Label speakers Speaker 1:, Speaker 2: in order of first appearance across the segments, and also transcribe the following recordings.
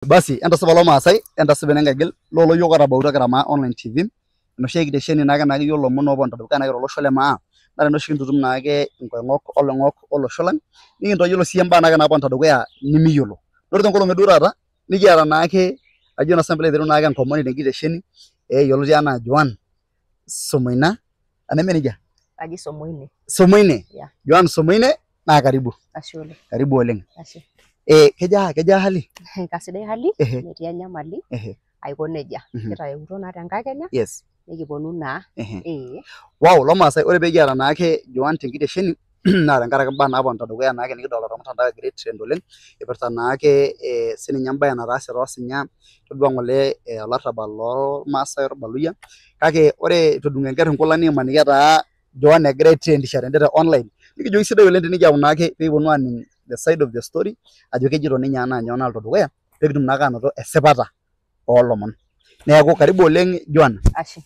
Speaker 1: Basi entasipa lomaasai, entasipa enenkaigil lolo yiok otabautua kira Online TV, enoshi kitesheni naake naake yiolo lomon ooponita dukuya naake tolosho le maa, naa tenoshi kintutum naake inkoing'ok oloing'ok olosho lang, nikintoyiolo sii imbaa naake naaponita dukuya nimiyiolo. Ore tenkolong e duo taata nikiata naake ajo naa sinanu piilo aiteru naake enkomoni tenkitesheni yioloti anaa Joan Somoina, eneme nejia?
Speaker 2: Kaji Somoine.
Speaker 1: Somoine.
Speaker 2: Yeah.
Speaker 1: Joan Somoine naa karibu.
Speaker 2: Ashe oleng.
Speaker 1: Karibu oleng.
Speaker 2: Ashe.
Speaker 1: Kejaa hali?
Speaker 2: Kasidai hali,
Speaker 1: Ehe.
Speaker 2: metii enyamali,
Speaker 1: Ehe.
Speaker 2: aiko nejia. Kitayeutuo naa tenkakenya,
Speaker 1: Yes.
Speaker 2: nikiponu naa.
Speaker 1: Ehe.
Speaker 2: Ee.
Speaker 1: Wow, lomaasai, ore pekiata naake Joan tenkitesheni naa tenkaraki imbaa naaponita dukuya naake nikidolta tormutandao egira aitrend oleng ipirta naake sininye embaye nataase toosinya todua ng'ole olarrabal lormaasai orbaluyia, kake ore itu edung enkerr nkulak nikimaniki etaa Joan egira aitrendisha tende te online, nikijo kisidai oleng tenikiyaku naake peekiponu aaning the side of the story ajo kejito ninye anaa nyoo naloito dukuya peekitum naake anoto esipata oolomon. Neeku karibu oleng Joan.
Speaker 2: Ashe.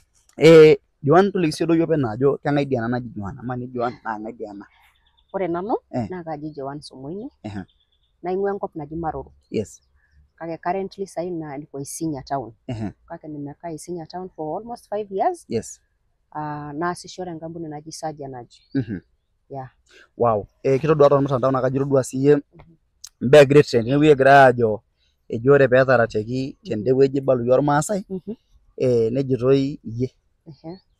Speaker 1: Joan, toliki siiyie doi openy ajo keng'ae dii ena naji Joan, amaa ninye Joan naa ng'ae dii ena?
Speaker 2: Ore nanu
Speaker 1: Eh.
Speaker 2: naa kaji Joan Somoine.
Speaker 1: Ehe.
Speaker 2: Naing'ua enkop naji Maroro. Kake currently sahi naa niko Isinya town. Kake nimekaa Isinya town for almost 5 years. Naasisho tenkampuni naji Surge Energy. Yeah.
Speaker 1: Wow. Kitodua tormutandao naa kajo itodua siiyie imbaa egira aitrend tenewueji egirai aajo eji ore peetaratieki tende wueji irbaluyia ormaasai nejitoi iyie.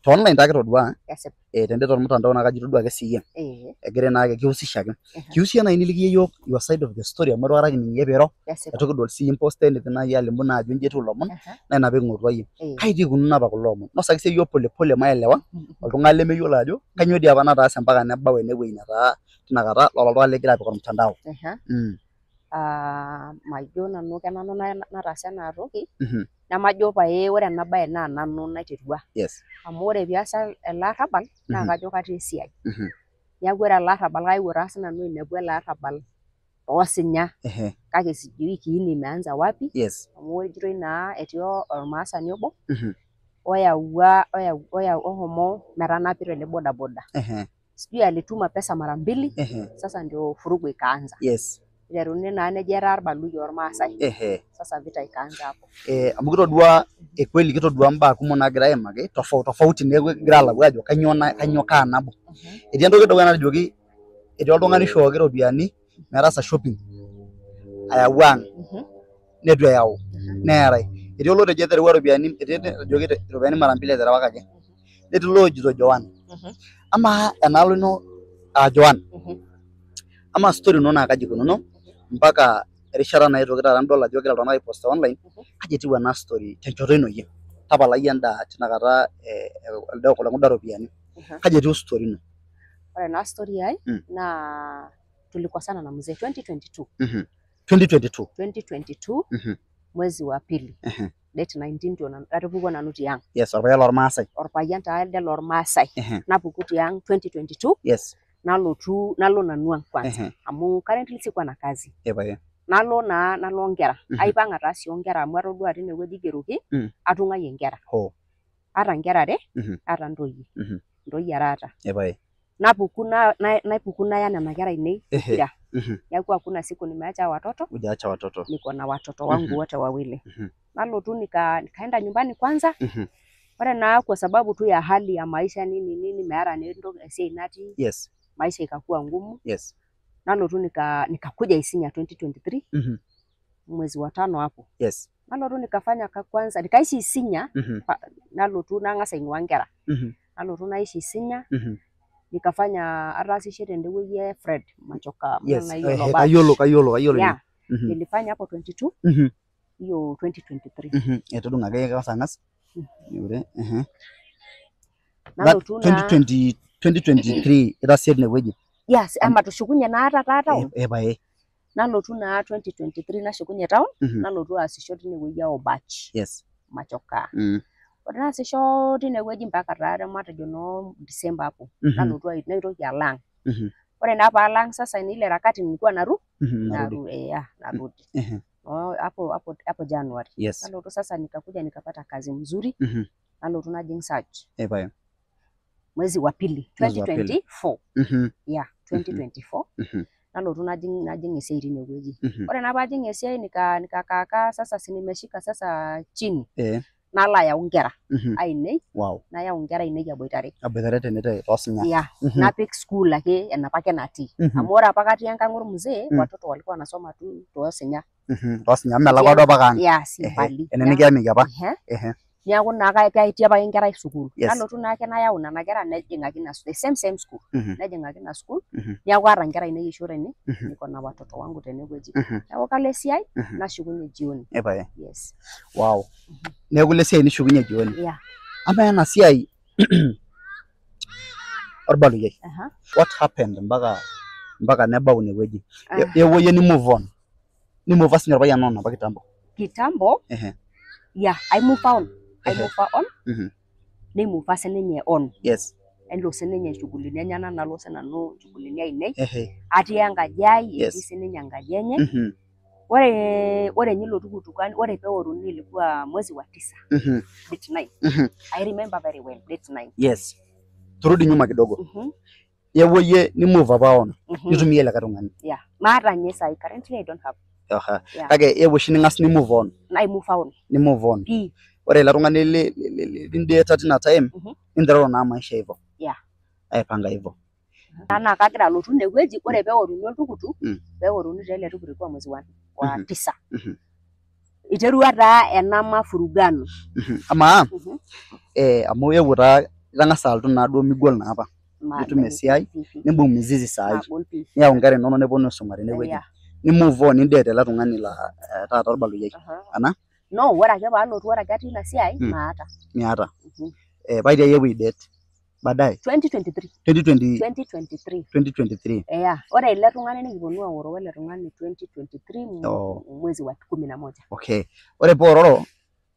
Speaker 1: Te online taa kitodua
Speaker 2: Kesip.
Speaker 1: Tende tormutandao naa kajo itodua ake siiyie
Speaker 2: Ee.
Speaker 1: egirai naake kihusisha ake.
Speaker 2: Ehe.
Speaker 1: Kihusisha naaji niliki iyie yiok your side of the story amu eitu aikata kining iyie piiro,
Speaker 2: Kesipa.
Speaker 1: eitu kidol sii imposta enitii naaji alimu naa ajo inji etiu ilomon naa ina peeking'orua iyie.
Speaker 2: Ee.
Speaker 1: Kai dii ikununo apa kulo omon? Nosaki siyie yiok pole pole maelewa oltung'ani lemeyiolo ajo kainyoo dii apa nataase mpaka nebau ene wueji netaa tinakata lelo tung'anak likigira aapik ormutandao.
Speaker 2: Ehe. Majo nanu kenanu nataasa ena toki, nemajo pae ore ena bae naa nanu naiterua. Amu ore piasa ele arrabal naa kajo katii esiai. Neeku ore ele arrabal kayewuo taa sinanu ainepu ele arrabal toosinya
Speaker 1: Ehe.
Speaker 2: Kake sijui kiini imeanza wapi amu ejitoi naa etii ormaasani obo oyawua oshomo metanapi tele bodaboda. Sijui alituma pesa mara mbili, sasa ndio vurugu ikaanza. Iteruni naa nejo etaa irbaluyia ormaasai. Sasa vita ikaanza hapo.
Speaker 1: Amu kitodua kweli kitodua imbaa kumok naagira aimaki tofauti tofauti, neeku kigira alau ajo kainyoo kainyoo kaa nabo. Etii entoki edukuya natejoki etii oltung'ani oishooki iropiyiani metaasa shopping ayau ang neitu eyau neerai. Etii olotejo eterewua iropiyiani, etii etejoki iropiyiani mara mbili eterewakaki, netii loojito Joan. Amaa enaalo ino aa Joan, amaa story ino naa kaji ikununo mpaka erishata naetuoki taata nidol ajo egira iltung'anak aipost te online, kaji etiu ena story tenchoto ino iyie? Tapala iyie enda tinakata elde kunda ropiyiani. Kaji etiu story ino?
Speaker 2: Ore ena story ai naa tulikosana na mzee 2022.
Speaker 1: 2022.
Speaker 2: 2022 mwezi wa pili date 19 ndio atupukuo nanu tiang.
Speaker 1: Yes, orpayian lormaasai.
Speaker 2: Orpayian taa elde lormaasai. Napuku tiang 2022 nalotu nalo nanu ang kwanza amu currently sikuwa na kazi.
Speaker 1: Epae.
Speaker 2: Nalo naa nalo onkera. Aipang'a taa sii onkera amu atodua tinewueji igeroki atung'ayie nkera.
Speaker 1: Hoo.
Speaker 2: Ata nkera are, ata ntoyie. Ntoyie are aata.
Speaker 1: Epae.
Speaker 2: Napuku naipuku naya nena kera ainei pokira. Neeku hakuna siku nimeacha watoto.
Speaker 1: Hujaacha watoto.
Speaker 2: Niko na watoto wangu wote wawili. Nalotu nikaenda nyumbani kwanza. Ore naa kwa sababu tu ya hali ya maisha nini nini, meeta naa entoki esiai natii, maisha ikakuwa ngumu. Nalotu nikakuja Isinya 2023 mwezi wa tano hapo. Nalotu nikafanya kwanza nikaishi Isinya, nalotu nang'asa aing'ua nkera. Nalotu naishi Isinya, nikafanya ataasishe tende wueji e Fred Machoka
Speaker 1: Yes. Kayiolo kayiolo kayiolo ina.
Speaker 2: Yeah. Nilifanya hapo 22 hiyo 2023.
Speaker 1: Etudung'o ake kwanza ang'as. Ore. That
Speaker 2: Nalotu naa
Speaker 1: 2020 2023 itasie tine wueji.
Speaker 2: Yes, ama tushukunye naa ata town.
Speaker 1: Epae.
Speaker 2: Nalotu naa 2023 nashukunye town, nalotu aasisho tine wueji e Obach Machoka. Ore naasisho tine wueji mpaka taa matejo noo December hapo. Nalotu naitoki alang. Ore naa paalang sasa ni ile harakati nilikuwa
Speaker 1: Narudi.
Speaker 2: Narudi. Oh, hapo hapo hapo January. Nalotu sasa nikakuja nikapata kazi mzuri, nalotu najing Surge
Speaker 1: Epae.
Speaker 2: Mwezi wa pili
Speaker 1: Mwezi wa pili.
Speaker 2: 2024. Yeah, 2024. Nalotu najing esiai tinewueji. Ore naa paajing esiai nikakaakaa sasa si nimeshika sasa chini. Nalo ayau inkera ainei. Nayau inkera ainei aboitare.
Speaker 1: Aboitare tene toosinya.
Speaker 2: Yeah. Napik school ake enapake natii. Amu ore apa katii enkang ormuzee, watoto walikuwa wanasoma tu toosinya.
Speaker 1: Toosinya melakwa duo mpaka ang.
Speaker 2: Yeah, si mbali.
Speaker 1: Ene nikiamiki apa.
Speaker 2: Niaku naa ketii apake enkerai sukuul. Nalotu naake nayau nena kera nejing'aki ina the same school. Nejing'aki ina school. Niaku aata inkera ainei aisho tene, niko na watoto wangu tenewueji. Niaku kalo esiai, nashukunye jioni.
Speaker 1: Epae.
Speaker 2: Yes.
Speaker 1: Wow. Neeku ilo esiai nishukunye jioni.
Speaker 2: Yeah.
Speaker 1: Amaa ena siai orbaluyai. What happened mpaka nebau inewueji? Ewuo yie ni move on. Ni move sinye orpayian on apa kitambo.
Speaker 2: Kitambo? Yeah, I move on. I move on. Nemove sininye on.
Speaker 1: Yes.
Speaker 2: Elo sininye shughulini enyana nalo sinanu shughulini ainei. Atii enkaji ai, etii sininye enkaji enye. Ore ninye ilo tukutuk ore peoruni ilikuwa mwezi wa 9. Date 9. I remember very well, date 9.
Speaker 1: Yes. Turudi nyuma kidogo. Yewuo yie ni move apa on. Nitumie likae tung'ani.
Speaker 2: Yeah. Maata ninye sai currently I don't have.
Speaker 1: Kake ewuo oshi ning'as ni move on.
Speaker 2: I move on.
Speaker 1: Ni move on. Ore ele tung'ani lindeeta tina time, ninteruru naa maisha hivyo.
Speaker 2: Yeah.
Speaker 1: Aipanga hivyo.
Speaker 2: Naa kagira alotu inewueji, ore peoruni oltukutuk, peoruni taa ele tukutuk kwa mwezi wa 9. Iterua taa ena mafurugano.
Speaker 1: Amaa, amu ewuo taa itang'asa alotu naa duo migol naa apa. Nitum esiai, nimbung mizizi saai. Niyau inkera inonok neponu aisuma tenewueji. Ni move on nindeet ele tung'ani laa taata orbaluyai. Ana?
Speaker 2: No, ore ake paalotu ore ake atii ina siai, maata.
Speaker 1: Miata. Paiti ewuo aidet baadaye.
Speaker 2: 2023.
Speaker 1: 2023. 2023.
Speaker 2: Yeah. Ore ele tung'ani nikiponu aoro ele tung'ani 2023 mwezi wa 11.
Speaker 1: Okay. Ore poororo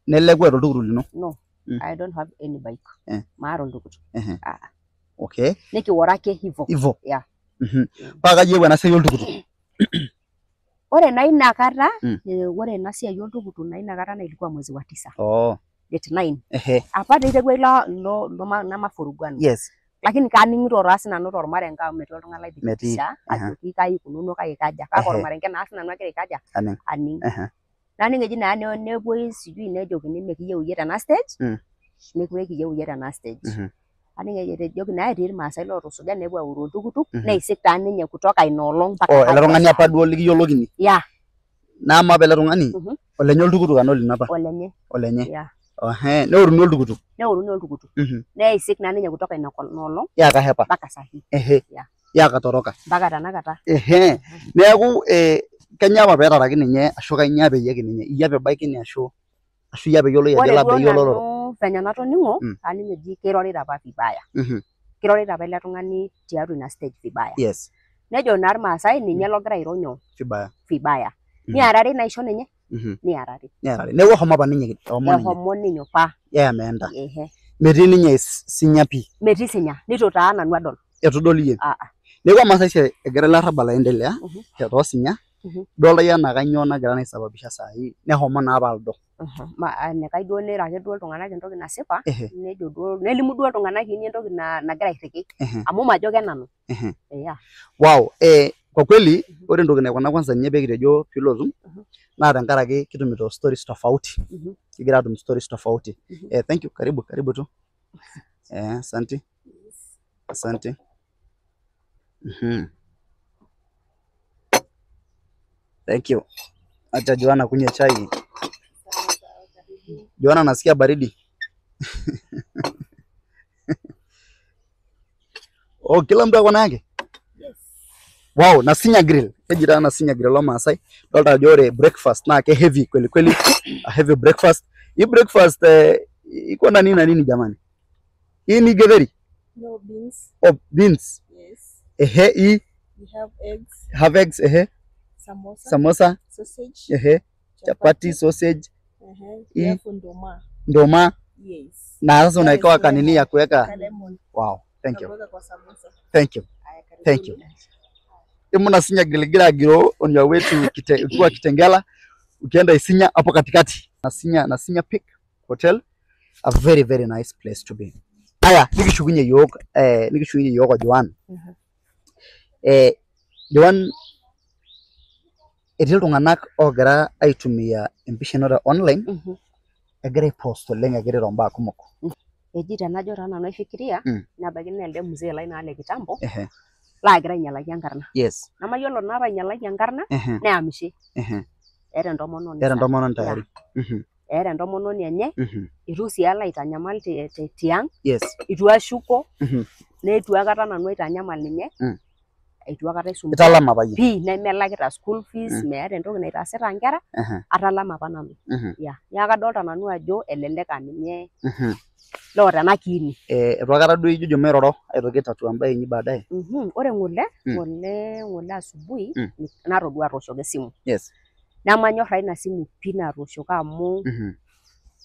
Speaker 1: neleku eeta oltukutuk lino?
Speaker 2: No. I don't have any bike. Maata oltukutuk.
Speaker 1: Okay.
Speaker 2: Nikiworo ake hivo.
Speaker 1: Hivo.
Speaker 2: Yeah.
Speaker 1: Paa kaji eewuo ena siai oltukutuk?
Speaker 2: Ore naa ina kata, ore ena siai oltukutuk naa ina kata naa ilikuwa mwezi wa 9. Date 9. Apa teiterua ilo mafurugano.
Speaker 1: Yes.
Speaker 2: Lakini kaning'ito taa sinanu tormarenke amu metii oltung'ani laithibitisha ajoki kai ikununo kai ikaja. Kake ormarenke naa sinanu agira aikaja aning. Naning eji naa nepuoi sijui nejokini mekiyieu iyie tena stage, mekure kiyieu iyie tena stage. Aning etejoki naa etii irmaasai lootusuja nepuo aoru oltukutuk neisik taa ninye kutoka ina olong mpaka
Speaker 1: ele tung'ani apa duo likiyiolokini.
Speaker 2: Yeah.
Speaker 1: Naa amaa apa ele tung'ani olenye oltukutuk anaa olino apa?
Speaker 2: Olenye.
Speaker 1: Olenye.
Speaker 2: Yeah.
Speaker 1: Neoruni oltukutuk.
Speaker 2: Neoruni oltukutuk. Neisik naa ninye kutoka ina olong.
Speaker 1: Yaka hepa.
Speaker 2: Mpaka sahi.
Speaker 1: Yaka toroka.
Speaker 2: Mpaka tanakata.
Speaker 1: Neeku kenya apa peetaraki ninye ashu kainyoo apa eyieki ninye? Iyie apa ebaiki ashu iyie apa eyioloi ajo labda iyie olororo?
Speaker 2: Venye natoning'o, aning eji keirorita apa vibaya. Keirorita apa ele tung'ani tiatua ina stage vibaya.
Speaker 1: Yes.
Speaker 2: Nejo naa irmaasai ninye logira airo nyoo?
Speaker 1: Vibaya.
Speaker 2: Vibaya. Niarare naisho ninye? Niarare.
Speaker 1: Niarare. Neeku eshomo apa ninye.
Speaker 2: Eshomo ninye pa.
Speaker 1: Yeye ameenda. Metii ninye sinya pii.
Speaker 2: Metii sinya. Neitu taa nanu adol.
Speaker 1: Eitu idol iyie? Neeku amaa saai egira ele arabal aendelea toosinya, idolta iyie enaa kainyoo nagira aisababisha saai neshomo naa apa aldo.
Speaker 2: Enekai duo neiro ake duo iltung'anak entoki nasipa, nejo duo nelimu duo iltung'anak ini entoki nagira airiki. Amu majo kenanu. Yeah.
Speaker 1: Wow. Kwa kweli ore entoki naikuna kwanza ninye pee kitejo piilotu naa tenkaraki kitumito stories tofauti. Kigira atum stories tofauti. Thank you. Karibu, karibu tu. Asante. Asante. Thank you. Acha Joana kunywe chai. Joana nasikia baridi. Oh, kila mtu ako na yake?
Speaker 3: Yes.
Speaker 1: Wow, Nasinya Grill. Keji taa Nasinya Grill omaasai. Dolta ajo ore breakfast naa ke heavy kweli kweli. A heavy breakfast. Hii breakfast iko na nini na nini jamani? Hii ni githeri?
Speaker 3: No, beans.
Speaker 1: Oh, beans.
Speaker 3: Yes.
Speaker 1: Ehe, hii.
Speaker 3: We have eggs.
Speaker 1: Have eggs, ehe.
Speaker 3: Samosa.
Speaker 1: Samosa.
Speaker 3: Sausage.
Speaker 1: Ehe. Chapati, sausage.
Speaker 3: We have ndoma.
Speaker 1: Ndoma.
Speaker 3: Yes.
Speaker 1: Na sasa unaikawa kanini ya kuweka?
Speaker 3: Lemon.
Speaker 1: Wow, thank you.
Speaker 3: Kwa samosa.
Speaker 1: Thank you. Thank you. Imu Nasinya Grill gira giro on your way to ukiwa Kitengela, ukienda Isinya hapo katikati. Nasinya Peak Hotel, a very very nice place to be. Aya, nikishukunye yok Joan. Joan Etii iltung'anak oogira aitumia empisha ino te online egira aipost oleng egira airo imbaa kumok.
Speaker 2: Eji tenajo taa nanu aifikiria nebaiki naa elde mzee lai naa le kitambo laagira ainyalaki enkarna.
Speaker 1: Yes.
Speaker 2: Nemayiolo naa painyalaki enkarna neyamishe. Eeta entomononi.
Speaker 1: Eeta entomononi tayari.
Speaker 2: Eeta entomononi enye eitu sii alo aitanyamal tiang.
Speaker 1: Yes.
Speaker 2: Eitu ashuko neitu aikata nanu aitanyamal ninye. Eitu aikata aisumbua.
Speaker 1: Italama apa iyie.
Speaker 2: Pii nemelakita school fees meeta entoki naitaasita inkera atalama apa nanu. Neeku kadolta nanu ajo elelek aa ninye loota ena kiini.
Speaker 1: Eitu aikata duo ijojo mairoro aitoki aitatua embae inyi baadaye?
Speaker 2: Ore ng'ole ng'ole asubuhi natodua atooshoki esimu.
Speaker 1: Yes.
Speaker 2: Nemanyor ina simu pii natooshoki amu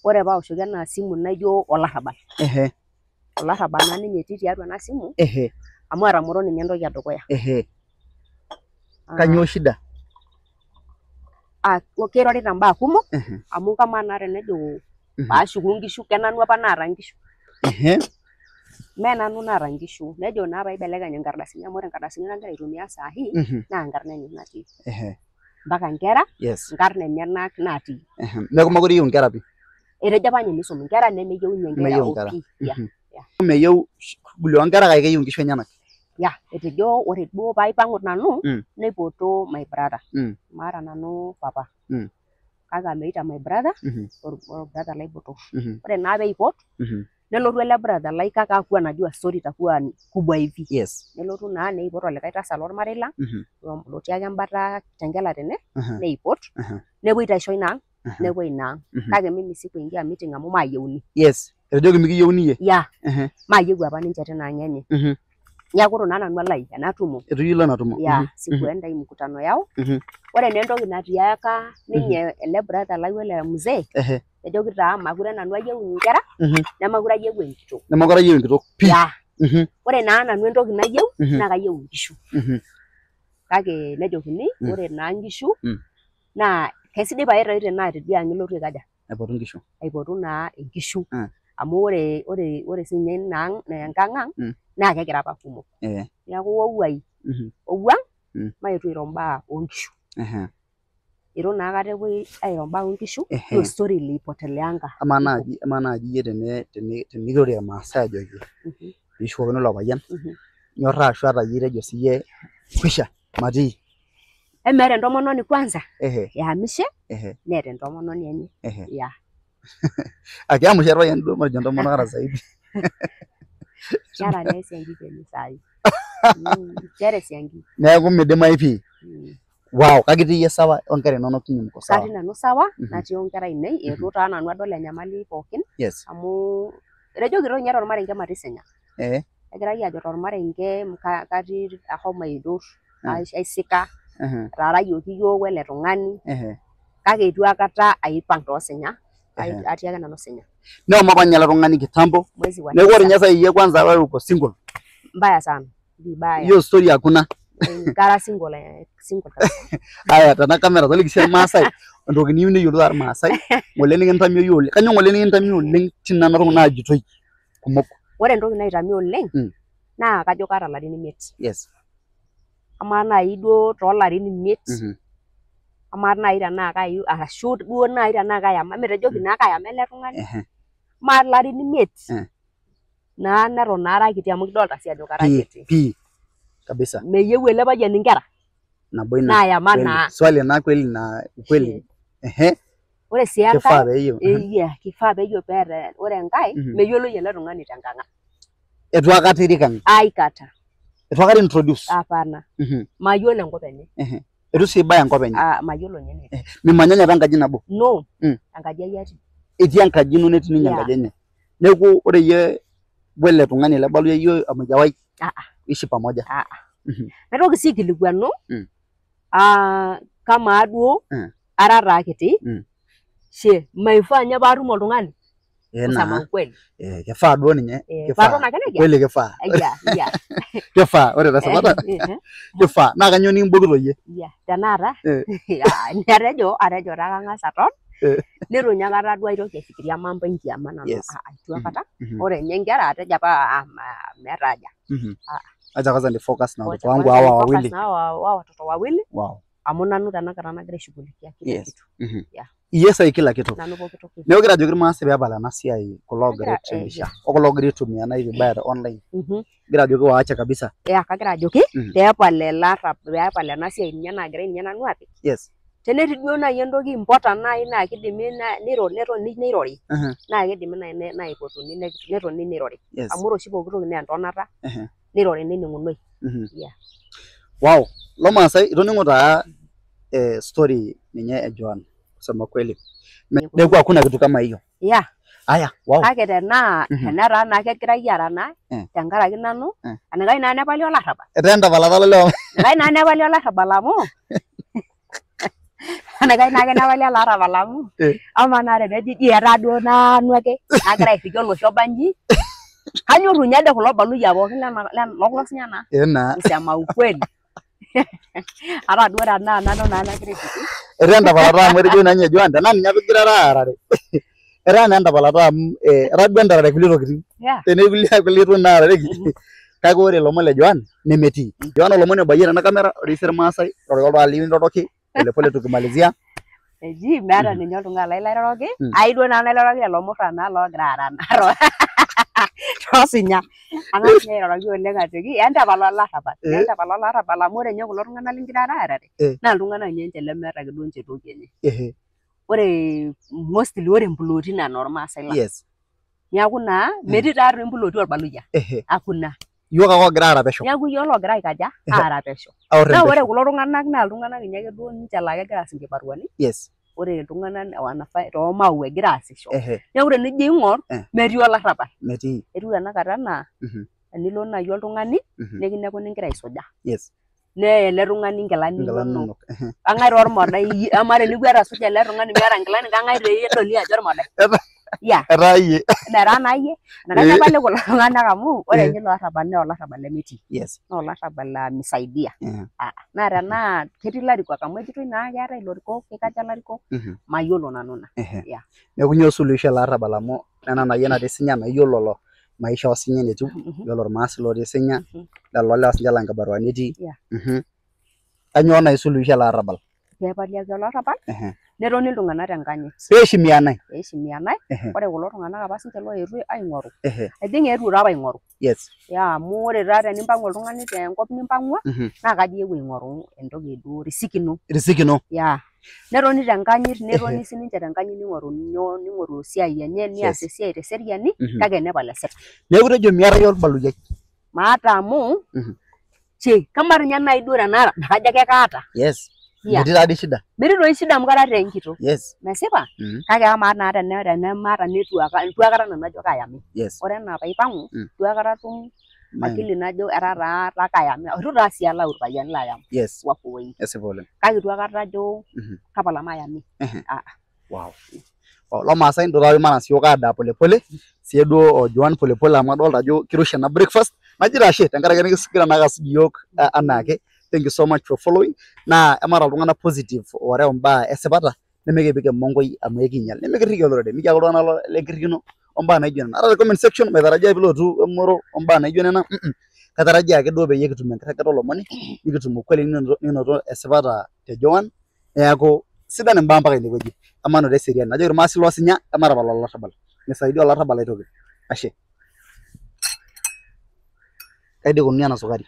Speaker 2: ore paawoshoki ena simu naijo olarrabal. Olarrabal naa ninye etii tiatua ena simu amu etamoro ninye entoki edukuya.
Speaker 1: Kainyoo shida?
Speaker 2: Keirorita imbaa kumok amu kamaa naa tenejo paashuku inkishu kenanu apa naata inkishu. Mee nanu naata inkishu nejo naa paibelekeny inkardasini amu ore inkardasini nagira aitumia sahi naa inkarn enye natii. Mpaka inkera inkarn enyenak natii.
Speaker 1: Neeku mekure eyieu inkera pii?
Speaker 2: Etejo apa ninye meisum inkera nemeyieu ninye inkera pii.
Speaker 1: Meyieu shughuli oonkera kake keyieu inkishu enyenak.
Speaker 2: Etejo ore duo paipang'u nanu neipoto my brother. Maata nanu papa. Kake ameita my brother or brother lai botor. Ore naa peipot nelotu ele brother lai kake hakuwa anajua story itakuwa kubwa hivi.
Speaker 1: Yes.
Speaker 2: Nelotu naa neipot olikae tasat lormarei lang lotii ake embata Kitengela tene neipot nepuoi aisho ina ang nepuoi ina ang. Kake mimi sikuingia meeting amu maayieuni.
Speaker 1: Yes. Etejoki mikiyieuni iyie?
Speaker 2: Yeah. Maayieu apa ninche tina ang enye. Neeku eitu naa nanu alo ena tumo.
Speaker 1: Eitu iyie ilo ena tumo?
Speaker 2: Yeah, sikuenda hii mkutano yao. Ore naa entoki natiaka ninye ele brother lai wele mzee ejoki taa mekure nanu ayieu inkera nemekure ayieu enkitok.
Speaker 1: Nemekure ayieu enkitok pii.
Speaker 2: Yeah. Ore naa nanu entoki nayieu naa kayieu inkishu. Kake nejokini ore naa inkishu naa kesidai pae tenaa tidia ang ilotu aikaja?
Speaker 1: Aipotu inkishu.
Speaker 2: Aipotu naa inkishu. Amu ore siininye ina ang enkang ang naa kekira apa kumok. Neeku owuai owuang maetu airo imbaa oonkishu. Eitu naa aikata epuoi airo imbaa oonkishu hiyo story ilipoteleanga.
Speaker 1: Amaa naaji iyie tenikirorie irmaasai ajoki piishukokino ilo payian inyorraa ashu ata iyie itejo siiyie kwisha matii?
Speaker 2: Emeeta entomononi kwanza ehamishe neeta entomononi enye. Yeah.
Speaker 1: Akiamusha orpayian duo matejo intomonok ata zaidi.
Speaker 2: Keeta naa esiankiki enye saai. Keeta esiankiki.
Speaker 1: Neeku midimayu pii. Wow, kake itii iyie sawa onkera inonok ninyi mko sawa?
Speaker 2: Katii nanu sawa natii onkera ainei eitu taa nanu adol enyamali pookin amu etejokito ninye tormarenke matii sinya. Egirai aajo tormarenke katii ahomo aidur aisika etaarayioki iyiok wele tung'ani kake eitu aikata aipang' toosinya atii ake nanu sinya.
Speaker 1: Neshomo apa ninye ele tung'ani kitambo neeku ore ninye sai iyie kwanza wewe uko single.
Speaker 2: Mbaya sana. Vibaya.
Speaker 1: Hiyo story hakuna.
Speaker 2: Kara single single kabisa.
Speaker 1: Aya tena kamera toliki sii irmaasai entoki niyieu neyiolou irmaasai ng'ole nikintamio iyie oleng. Kainyoo ng'ole nikintamio oleng tina toki naajitoi kumok?
Speaker 2: Ore entoki naitamio oleng naa kajo kaata ilarin imiet.
Speaker 1: Yes.
Speaker 2: Amaa naaji duo toolarin imiet amaa naaji tenaa kayieu arashu duo naaji tenaa kayama metejoki naa kayama ele tung'ani. Amaa ilarin imiet naa neton naa ara kiti amu kidolta sii ajo kara kiti.
Speaker 1: Pii kabisa.
Speaker 2: Meyieu ele payian inkera.
Speaker 1: Nabo ina.
Speaker 2: Naayama naa.
Speaker 1: Swali ena kweli na ukweli.
Speaker 2: Ore sii enkae
Speaker 1: kifaa peeyieu.
Speaker 2: Kifaa peeyieu peeta ore enkae meyioloi ele tung'ani tenkang ang.
Speaker 1: Eitu aikata irik ang?
Speaker 2: Aikata.
Speaker 1: Eitu aikata introduce?
Speaker 2: Hapana. Mayiolo enkop enye.
Speaker 1: Eitu sii ibaya enkop enye?
Speaker 2: Mayiolo ninye enetii.
Speaker 1: Mimanyanya apa enkaji nabo?
Speaker 2: No. Enkaji ai atii.
Speaker 1: Etii enkaji ino netii ninye enkaji enye. Neeku ore iyie wele tung'ani lebalu iyie hamjawahi ishi pamoja?
Speaker 2: Naitoki sii aikilikuanu kamaa duo ara taa kiti she maifaa ninye paatum oltung'ani kusema ukweli.
Speaker 1: Kifaa duo ninye.
Speaker 2: Paton ake nejia?
Speaker 1: Kweli kifaa. Kifaa ore tesipata kifaa. Naa kainyoo nikimbokito iyie?
Speaker 2: Tenakata atejo taa kang'as aton neitu ninye aikata duo aitoki aifikiria mambo enkiama nanu eitu aikata. Ore ninye inkera atejo apa meeta haja.
Speaker 1: Acha kwanza ni focus na watoto wangu hawa wawili.
Speaker 2: Focus na hawa watoto wawili.
Speaker 1: Wow.
Speaker 2: Amu nanu tenakata nagira aishughulikia kila kitu.
Speaker 1: Iye sai kila kitu.
Speaker 2: Nanu pooki toki.
Speaker 1: Neeku kigira ajoki irmaasai pee epal ena siai kulo oogira aitrendisha o kulo oogira aitumia nai vibaya online. Kigira ajoki waache kabisa.
Speaker 2: Yeah, kagira ajoki pee epal ele arrab, pee epal ena siai ninye naagirai ninye nanu apik. Tenetii duo naaji entoki important naaji naa kidimi netoni neirori naa kidimi naaji naipotuni netoni neirori. Amu ore oshi pooki toki naa entonata neirori nening'unoi.
Speaker 1: Wow, lo maasai itoning'o taa story ninye e Joan kusema kweli. Neeku hakuna kitu kama hiyo.
Speaker 2: Yeah.
Speaker 1: Aya, wow.
Speaker 2: Kake tenaa tenetaa naa kegirai aara naa tenkaraki nanu enekai naa nepali olarrabal.
Speaker 1: Etaa entapalata lelo.
Speaker 2: Enekai naa nepali olarrabal amu enekai naake nepali olarrabal amu amaa naa teneji ji etaa duo nanu ake nagira airriki olosho obanji kanyorru ninye ade kulo baluyia pookin lookulo sinya naa.
Speaker 1: Ee naa.
Speaker 2: Kusema ukweli. Ata duo tenaa nanu naa nagira airriki.
Speaker 1: Etaa entapalata amu etejo naa ninye Joan tenaa ninye apa egirara aarare. Etaa naa entapalata amu etaa duo entarare kulie tokitin. Tenetii kulie tokitin naarareki. Kake ore ilomon le Joan nemetii. Joan olomoni obayie tena kamera otii irmaasai iroroki oltung'ani liyieu niroroki polepole tukimalizia.
Speaker 2: Eji meeta ninye oltung'ani lai lairoroki, ai duo nanu nairoroki lelo murran naa loogira aara naa toosinya. Ang'as ninye airoroki oleng ajoki entapal olarrabal, entapal olarrabal amu ore ninye kulo tung'anak lingirara aarare naa iltung'anak ninye ninche lemeeta ake duo ninche toki enye. Ore mostly ore imploti naa inoormaasai lang. Niaku naa metii taatoi imploti orbaluyia. Hakuna.
Speaker 1: Iyiok ake oogira aara pesho.
Speaker 2: Niaku iyiok loogira aikaja aara pesho. Naa ore kulo tung'anak naa iltung'anak ninye ake duo ninche laa kegira aas inkibaruani. Ore iltung'anak wanafaa toomau egira aasisho. Neeku tenijo aing'or metii olarrabal.
Speaker 1: Metii.
Speaker 2: Etiu tenakata enaa tenilo naaji oltung'ani nikinepu ningira aisuja. Neya ele tung'ani inkilani inonok. Kang'ae taa ormodai amaa teniku etasuja ele tung'ani miata inkilani kang'ae taa edoli ajo ormodai? Yeah.
Speaker 1: Etaa iyie.
Speaker 2: Metaa naa iyie. Enaikash nepali kulo tung'anak amu ore ninye ilo arrabal naa olarrabal lemetii. Naa olarrabal laa misaidia. Naa tenaa ketii ilarikok amu ejitoi naa keetae ilarikok kikaja ilarikok mayiolo nanu ina.
Speaker 1: Neeku nyoo suluhisho ele arrabal amu nena naa iyie natii Sinya naa iyiolo lelo maisha osinya enetiu, iyiolo irmaasai lotii Sinya, lelo lewa sinche laa nkibaruani etii. Kanyoo nai suluhisho ele arrabal?
Speaker 2: Peepali ake olarrabal netoni iltung'anak tenkanyit.
Speaker 1: Peeshimianai.
Speaker 2: Peeshimianai. Ore kulo tung'anak apa sinche looetuo aing'oru, I think eetuo taa apa aing'oru. Yeah, amu ore taa tenimpang'u oltung'ani tenkop nimpang'ua naa kajo iyewuo aing'oru entoki duo riziki ino.
Speaker 1: Riziki ino.
Speaker 2: Yeah. Netoni tenkanyit, netoni sininche tenkanyit ning'oru nyoo ning'oru esiai enye nias esiai teseriani kake nepal esirata.
Speaker 1: Neeku itejo miata iyie orbaluyiai.
Speaker 2: Maata amu che kamaa ninye naaji duo tenaata kajo ake kaata.
Speaker 1: Metii taadii shida.
Speaker 2: Metii toi shida amu kara taa enkitok. Mesipa? Kake amaa naa tenemaata neitu aikata nanu ajo kayami. Ore enaa paipang'u itu aikata atum akili najo etaa taa etaa kayami. Eitu taa sii alau irpayiani layam. Wako wengi.
Speaker 1: Esipa oleng.
Speaker 2: Kake itu aikata ajo tapala mayami.
Speaker 1: Wow. Lo maasai ntoo taata maana siyiok adaa polepole siye duo o Joan polepole amu adolta ajo kiroshi ena breakfast najito ashe tenkaraki nikigira naake asuj iyiok anaake. Thank you so much for following. Naa emaata iltung'anak positive oreu imbaa esipata nemekipik emonkoi amu ekiinyal nemekirriki olorere mikiaku iltung'anak lenkirrikino ombaa naijo nena. Ata te comment section maitarajia piilotu emoro ombaa naijo nena kaitarajia ake duo peyie kitum enkirragata oolomoni nikitum ukweli nikinoto esipata te Joan neeku sidan imbaa mpaka inewueji emanoto eseriani. Najoki irmaasai loosinya ematapal olarrabal misaidia olarrabal aitoki. Ashe. Kaji ikununi ena sukari?